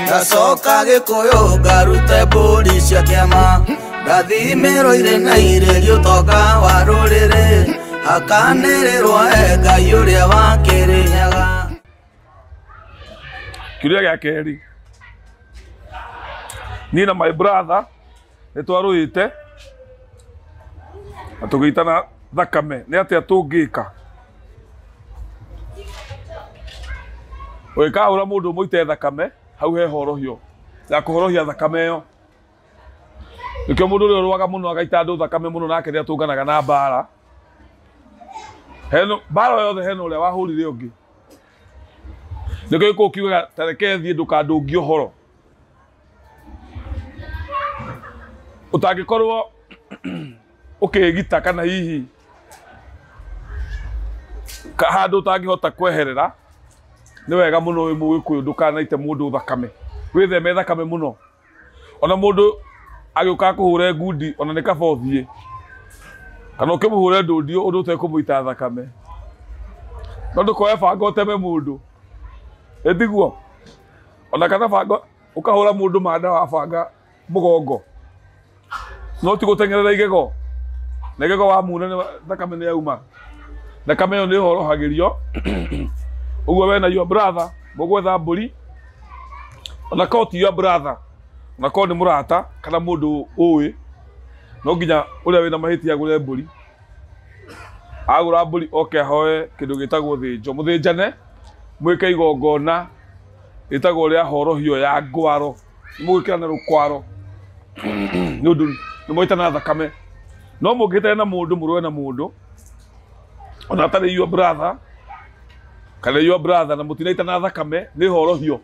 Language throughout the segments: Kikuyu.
Ngacoka Gĩkũyũ ngarute mbũri cia kĩama, ngathimĩrwo irĩ na irĩri ũtonga wa rũrĩrĩ, hakanĩrĩrwo he Ngai ũrĩa wa Kĩrĩnyaga. Kĩũria gĩa kerĩ, niĩ na my brother nĩ twarũĩte na tũgĩitana thakame, nĩ atĩa tũngĩka? Ũgĩkahũra mũndũ ũmũite thakame, hau he horohio ya kũhorohia thakame ĩyo. Nĩkĩo mũndũ ũrĩa ũrũaga mũno agaita andũ thakame mũno nake nĩ atũnganaga na mbara. Heno mbara yothe hena ũrĩa wahũrire ũngĩ. Nĩkĩo gĩkũyũ kiugaga ta reke thiĩ ndũkandũngie ũhoro. Ũtangĩkorwo ũkĩgita kana hihi handũ ũtangĩhota kweherera, nĩ wega mũno wĩ mũgĩkũyũ ndũkanaite mũndũ thakame, wĩtheme thakame mũno. Ona mũndũ agĩũka akũhũre ngundi ona nĩ kaba ũthiĩ, kana ũkĩmũhũre ndũndio ũndũ ũtekũmũita thakame, no ndũkoe banga ũteme mũndũ, ĩtiguo? Ona kana banga ũkahũra mũndũ manda wa banga mũgongo, no ti gũteng'erera igego, na igego wa muna thakame nĩ yauma, thakame ĩyo nĩ ĩhorohagĩrio. Ũguo we na your brother mũgwetha mbũri, ona korwo ti your brother, ona korwo nĩ mũrata kana mũndũ ũĩ, no nginya ũrĩa wĩna mahĩtia agũre mbũri. Agũra mbũri oke ahoe kĩndũ gĩtagwo thĩnjo, mũthĩnjane mwĩke igongona rĩtagwo rĩa horohio ya ngwaro, mũgwĩkĩrane rũkwaro nĩ ũndũ nĩ mwaitana thakame. No mũngĩhĩtania na mũndũ, mũrũe na mũndũ ona atarĩ your brother kana your brother na mũtinaitana thakame, nĩ horohio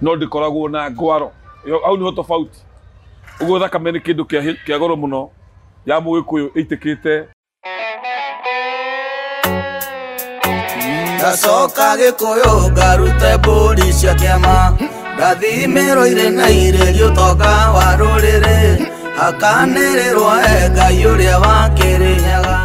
no ndĩkoragwo na ngwaro. Hau nĩho tofauti. Ũguo thakame nĩ kĩndũ kĩa goro mũno ya mũgĩkũyũ ĩitĩkĩte. Ngacoka Gĩkũyũ ngarute mbũri cia kĩama, ngathimĩrwo irĩ na irĩri ũtonga wa rũrĩrĩ, hakanĩrĩrwo he Ngai ũrĩa wa Kĩrĩnyaga.